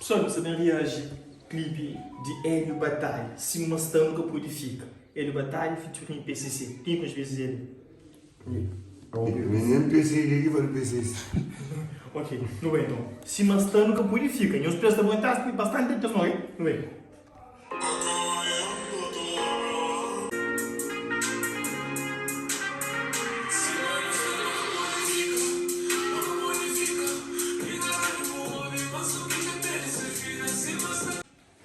Pessoal, nu sta ben reaji clipe di Hélio Batalha, Sima Sta Nu Ka Pode Fika. Hélio Batalha featuring PCC. Quem conhece PCC ali? Nem PCC ki fala PCC. Ok, nu bai então. Sima Sta Nu Ka Pode Fika. Nhos presta bastante atenson, ok? Nu bai.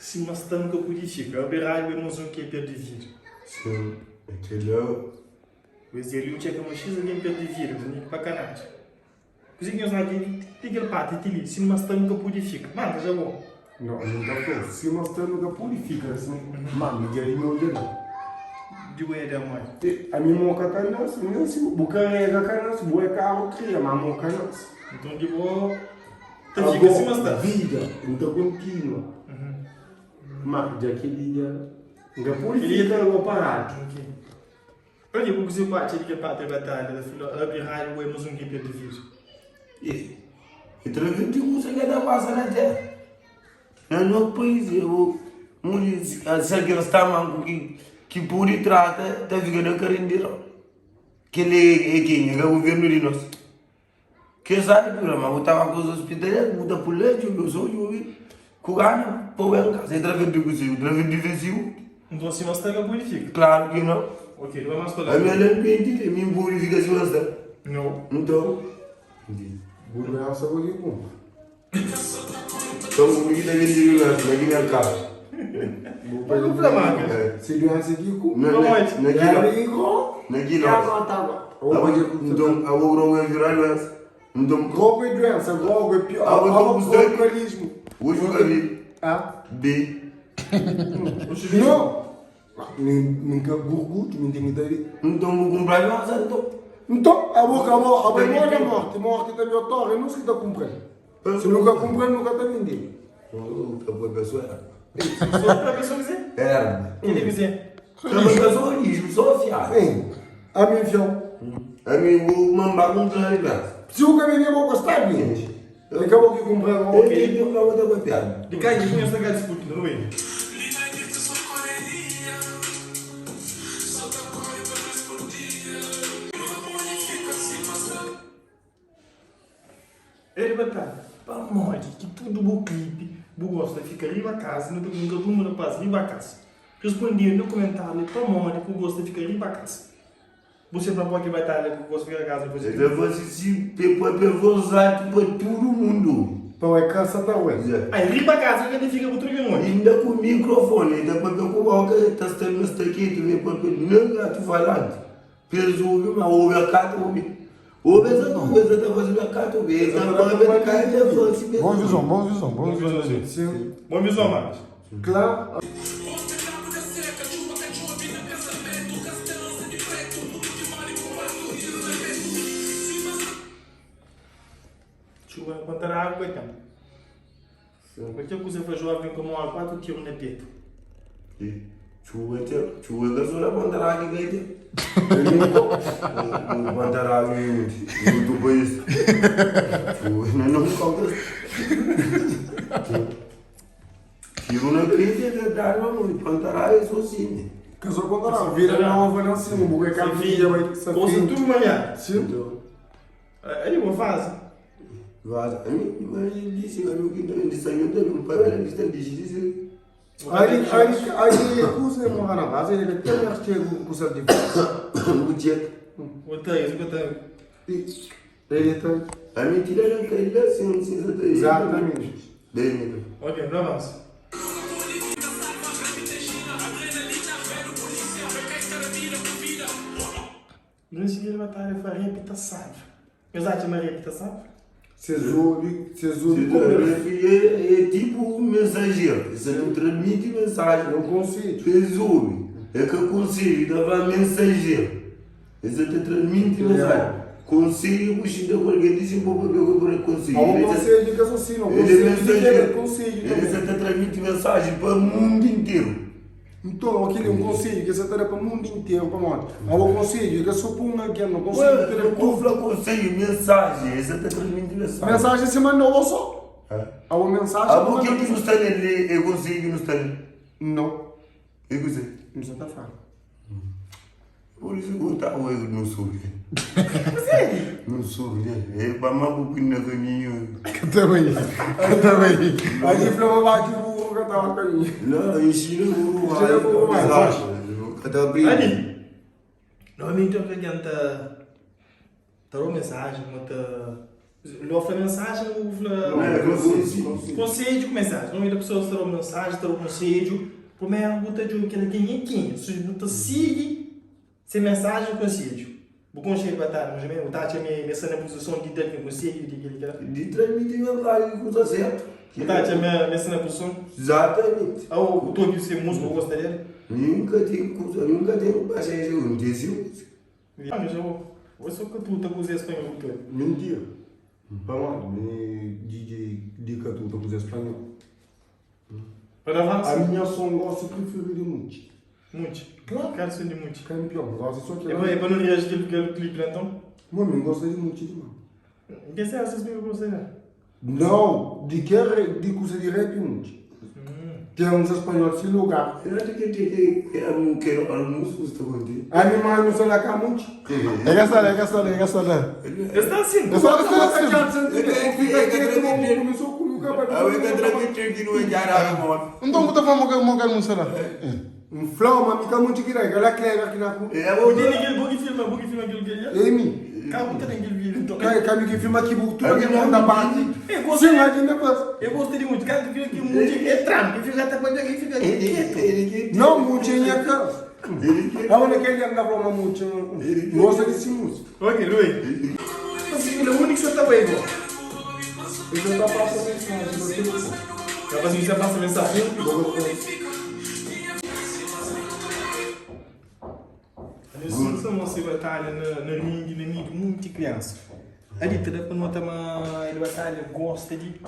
Sima sta nu ka pudi fika. Abri raiba é mos un ki é perde vida. Sim, é kel-la. Pois é, li un txeka ma xis algen perde vida, mas pa ka nada. Kuzê ki nhos atxa di kel parti ti li? Sima sta nu ka pode fika. Manda dja bo. No, nu ta fla, sima sta nu ka pode fika si. Manda dja di meu dja da. Di bo é da modi? E, ami mo ka ta nasi, nen si bu karega ka nasi, bu é karu kria, ma mo ka nasi. Nton di bo ta fika sima sta. Vida, N ta kontinua. Ma dja kel-li dja, N ka pode fika bo paradu. Odja bu kuzê ku atxa di kel pátria batalha ta fla abri rádiu oi mas un ki perde vida. E tra di kusa ke ta pasa na tera. Na no país e bo mudi si algin sta manku ki ki pudi trata ta fika na karindiron. Kila e kenha? Ka guvernu di nos. Ke sabi dura ma bu ta ba ku ospital bu ta pula djubi so djubi ku gana pa bu en kasa e tra di kusiu tra di defensivu. Nton sima sta ka pudi fika? Klaru ki no. Ok, nu bai mas pa la. Ami ala ntende li, mi pudi fika sima sta. No. Nton. Bu doensa bu ki kunpra. Nton bu ki ta bindi doensa na ki merkadu? Bu Mas bu fla ma Si doensa ki kunpra. Na ki loja? Na ki loja? Nton abo grogu é virar doensa. Nton Grogu é doensa, grogu é pior. Abo nton bu sta Alcoolismo. Bu juga B. Ah? B. No! Mi ka gurgutu, mi ten ki ta di. Nton bu kunpra doensa nton. Nton abo ka bo, abo é modi morti, morti ta biotora, é nos ki ta kunpra-l. Si nu ka kunpra-l, nu ka ta bende-l. Ta poi pesoa erba. Só pa pesoa kuzê? Erba. Kili kuzê? Ta poi pesoa lixu, só fiadu. Ami fiau. Ami bu mamba kunpra li doensa. Si bu ka bende, bo ka sta bende. É ka bo ki kunpra-l, bo ki. Kel ki bo ta papiadu. Di ka ki nhos ta ka diskuti, nu bai. El ba ta, Pamodi ki tudu bu klipi bu gosta fika riba kaza? Nu ta pergunta algum rapaz riba kaza. Responde-m na kumentariu pamodi ku gosta fika riba kaza. Bu se fla pamodi ki batalha ku gosta fika kaza dipôs di El ta fase si pe papia voz altu pa tudu mundu obi. Pa e kansa ta oi. Ai, riba kaza ka ta fika ku tudu ken obi. Inda ku mikrofoni, el ta papia ku boka, el ta sta ma sta ketu, ma el papia na gatu falanti. Pezu obi ma obi a ka ta obi. Obi esa ta obi esa ta fasi ma ka ta obi. Esa ta obi ka ta fasi. Bom vizon, bom vizon, bom vizon. Sim. Bom vizon, Marcos. Klar. Txuba na ponta da água tem. Qualquer kuza fla jovem que morre 4 tiro na peito. Txuba txeu, txuba ka so na ponta da água ki kai txeu. Ponta da água é undi? Em outro país. Txuba na nos kau ta Tiro na peito é verdade, mas mano, ponta da água é só assim, né? Ka so ponta da água, vida nova na cima, bu kai ka vida bai sa Ouça tudo manhã. Sim. Aí uma fase. Vaza. Ami, mas ele disse, ami que não disse, ami não para ele está disse, disse. Aí, aí, aí, kusa é morra na base, ele tem mais chego kusa de O check. O tá isso, o tá. Ele tá. Ami tira na caída, sim, sim, sim, Exatamente. Bem, Ok, não avança. Durante kel batalha fla rap ta sabi. Nhos atxa ma rap ta sabi? Ses obi, ses obi como Rap é, é tipo um mensageiro. Você não transmite mensagem. É um conselho. Eles ouvem. É que conselho, tá falando mensageiro. Você te transmite mensagem. Conselho, puxa, então qualquer disse um pouco que eu vou conselho. Há um conselho que é assim, não Ele é conselho de mensageiro. quem conselho Ele também. só te transmite mensagem para o mundo inteiro. Nton, aquele é um conselho que você ta da pa mundo inteiro, pamodi? Abo conselho é ka so pa un algen, no conselho ta da Ué, pa fla conselho, mensagem, você ta transmite mensagem. Mensagem se manda bo so. Abo mensagem. Abo kel ki nu sta nel li é conselho ki nu sta nel? Não. É kuzê? Nu sa ta fala. Por isso que eu tava eu não soube. Não soube. É para mais pouco na caminho. Ka ta bai. Ka ta bai. Aí falou, vai que o burro que tava caminho. Não, ensina o burro. Ensina o burro, vai. Ka ta brinca. Ali, normalmente eu alguém ta ta dá mensagem, mas ta Ló fla mensagem, o fla Não, é conselho. Conselho com mensagem. Normalmente a pessoa ta dá mensagem, ta dá conselho. Primeiro, bu ta djobe kel algen é kenha. Se bu ta sigi se mensagem ou conselho. Bu konxe el batalha, mas bu ta atxa ma el sta na puzison di da algen conselho, di kel kel. Di transmiti mensagem ku kuza sertu. Bu ta atxa ma el sta na puzison? Exatamente. Ou bu ta obi se música, bu gosta del? Nunka ten kuza, nunka ten paxénxa ku N ten se música. Mas eu vou só que tu tá com os espanhol tu. Mentira. Pamodi mi DJ di katuta ku Zé Espanhol. Para avança. A minha som gosto preferido é Muti. Muti. Claro. Quero som de Muti. Campeão, gosto só que É para, é para não reagir aquele, aquele clipe lá então? Mano, eu gosto de Muti demais. Em que você acha que eu gostei? Não, de que de coisa de rap Muti. Tem uns espanhol sem lugar. Eu acho que tem que era um que era um susto contigo. A minha mãe não sei lá cá Muti. É ka sta la, é ka sta la, é ka sta la. Está assim. É só está assim. Começou com o cabelo. A outra transmitir que não é já mano. Nton bu ta fla mo ka mo ka musa la. Um flow, mas mica muito que daí, ela cleva aqui na cu. É O tem aquele bug filma, bug filma aquilo que ele Ei, mi. Cabo tem aquele vídeo então. Cai, cai, que filma aqui, tudo que manda parte. Eu gosto, Sim, a gente faz. eu gosto de muito. Cara, que fica aqui muito é Trump, que fica até quando aqui fica quieto. Não, muito em minha casa. Aonde que ele anda falando muito? Gosta de se música. Ok, Luiz. Mas ele é o único que só tá bem, igual. Ele já tá passando mensagem no telefone. Capaz que você passa mensagem. Nós somos uma batalha na, na ringue, na mídia, muita criança. Ali te dá para notar uma ele batalha gosta de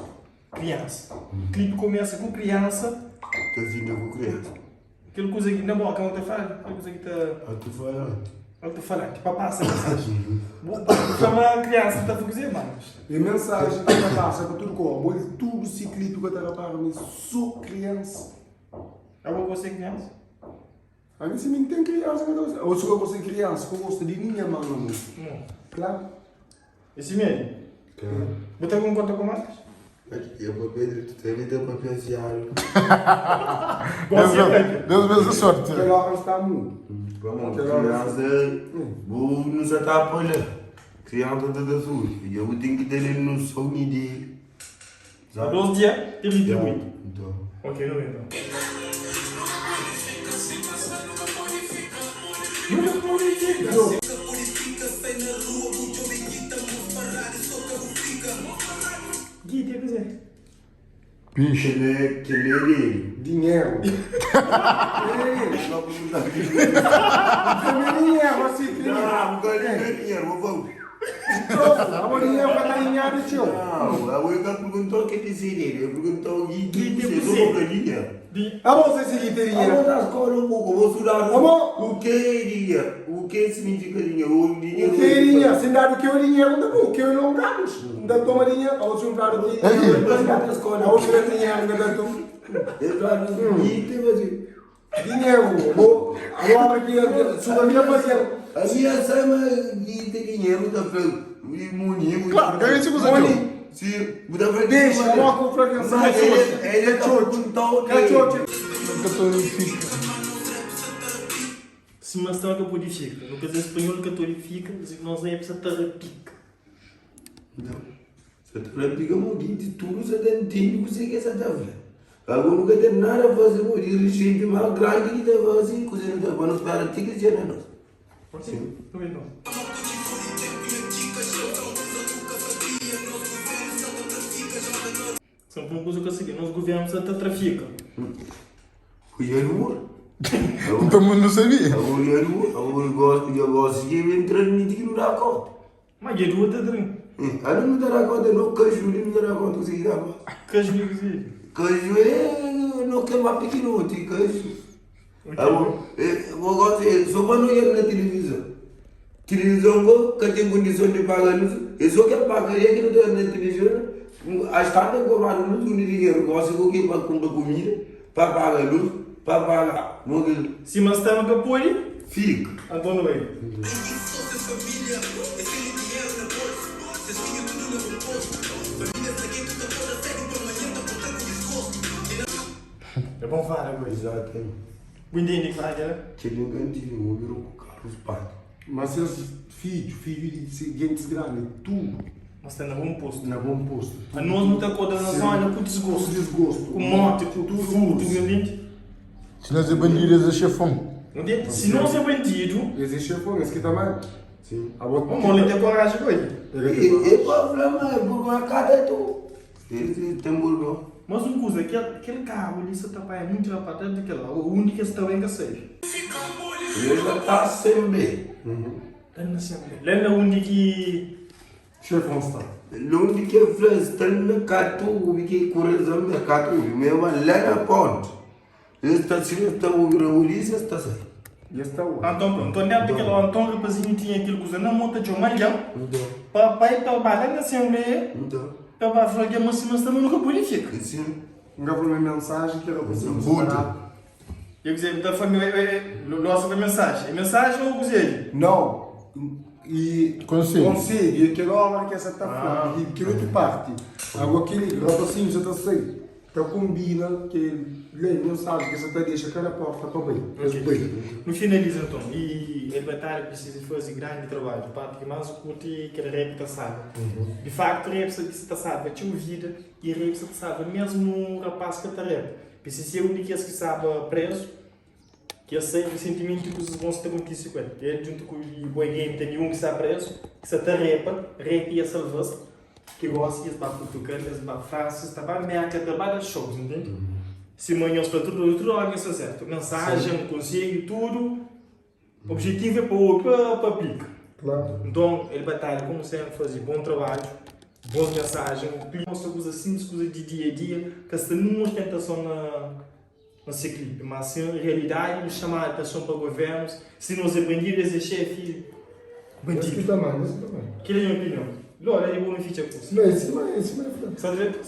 criança. O clipe começa com criança, Tá vindo com criança. aquela coisa que na boca não te fala, aquela coisa que te Ah, tu fala. ela te fala, tipo passa a mensagem. Chama a criança tá fazer, mano. E mensagem que passa para tudo como, tudo se clipe que eu tá para mim, sou criança. Eu vou você criança. A mim se me tem criança, que eu ou se eu gosto de criança, que eu gosto de minha mãe, não. Não. Claro. Esse mesmo. Botar com conta com marcas? Eu vou Pedro, tu também dá para pensar. Deus, Deus abençoe a sorte. Aquela hora está muito. Vamos, criança, vou nos atrapalhar. Criança da sul. Eu tenho que ter noção de. Dois dias, tem retribuído. Então. Ok, não então. Gui, tem que dizer. Bicho. Que ele é dele. Dinheiro. Só perguntar. Também dinheiro, assim, tem. Não, não quero dinheiro, vou vou. Agora dinheiro para ganhar, tio. Não, a única perguntou que disse dele. Eu perguntou o que Que você você? não dinheiro. Ah, bom, você seguir ter dinheiro. Vamos na escola um pouco, vou estudar. Vamos. O que é dinheiro? O que significa dinheiro? O dinheiro. O que é dinheiro? Se dá o que é o dinheiro, não dá o que é não dá. Não dá toma dinheiro, ou se não dá o que é dinheiro, não dá dinheiro, não dá toma. Eu já e tem você. Dinheiro, vou, agora aqui, sua minha fazer. A minha sama de ter dinheiro da frente. Muninho. Claro, ganha se você tio. Sim, da frente. Deixa, coloca o frango Mas ele ele é tchotcho. É tchotcho. Católico. Se mostrar que eu purifica. No caso espanhol, catolifica, nós é precisa tarapica. Não. Você tá pegando alguém de tudo, você tá entendendo o que você quer essa tabela. Agora nunca tem nada a fazer, vou dirigir mais grande que tá fazendo, coisa não tá bom, para ti que já não. Sim. Também não. São uma coisa que eu segui. Nosso governo só tá trafica. Cuidado. Então mundo não sabia. Agora eu agora gosto, eu gosto de me transmitir que não dá conta. Mas é duas tá dentro. Ah, não dá conta, não caju, não dá conta, você dá conta. Caju, inclusive. Caju é não quer mais pequeno, tem caju. Agora, eu gosto, só quando eu na televisão. Televisão, que tem condição de pagar, eu só quero pagar, é que não tem na televisão. As tantas kobradu un monti di dinheru gosi ku ki pa kunpra kumida, pa paga lus, pa paga mo ki. Sima sta nu ka pode. Fika. Anton nu bai. É bom fala gosi. Exato. Bu intende ki fala kela? Kel-li N ka ntende, N obi ku Carlos Pati. Ma ses fidju, fidju di se gentis grandi, tudu. Mas sta na bon postu. Na bon postu. Anos nu ta korda na zona ku disgostu. Ku disgostu. Ku morti, ku furtu, entende? Si nos é bandidu, es é xefon. Entende? Si nos é bandidu. Es é xefon, es ki ta manda. Sim. Abo. Mon li ten koraji ku el. E pa fla ma é burgonha kada tu. Es ten burgonha. Mas un kuza, kel karu li sa ta panha munti rapaz dentru di kel la, undi ki es ta bai N ka sabe. Es ka ta sembe. La na sembe. La na undi ki. Xefon sta. Lundi ke fla sta na katu ki kureza me katu me ma la na ponte. Es ta si es ta obi polícia es ta sai. Es ta obi. Anton pronto, nton dentro di kel ora nton rapazinho tinha kel kuza na mo ta txoma algen pa pai pa ba la na asembleia pa ba fla algen ma si ma sta ma nu ka pode fika. Sim. N ka fla ma mensaji ki rapazinho sta da. Eu kuzê, bu ta fla mi losa pa mensaji? É mensaji ou kuzê li? Nau. E Konsedju. Konsedju é kel óra ki esa ta fla di kel otu parti. Agora kel rapasinhu sa ta sai, ta konbina kel lei mensaji ki sa ta dexa kada porta pa bai. Es bai. Nu finaliza nton. E el batalha prisiza faze grandi trabadju. Parti ki más N kurti é kel rap ta salva. Di faktu rap sa ta salva txeu vida i rap sa ta salva mesmu rapaz ka ta rap. PCC é un di kes ki staba prezu, ki es sai resentimenti kuzas bons ta kontise ku el. El djuntu ku Boy Game ten di un ki sta prezu, ki sta ta repa, rep ia salva-s, ki gosi es ba Purtugal, es ba Fransa, es ta ba Merka, ta ba da shows, ntende? Sima nhos fla tudu, tudu ora nhos sta sertu, mensajen, konselhu, tudu. Objetivu é pa obi pa aplika. Nton el batalha komu senpri faze bon trabadju, bons mensajen, mostra kuzas sinplis, kuzas di dia a dia, ka sta nun ostentason na se klipi, mas sin realidadi nu xama atenson pa governus, si nos é bandidu es é xefi bandidu. Kila é nha opinion. Lora e bo nu fitxa kusa. Sta dretu?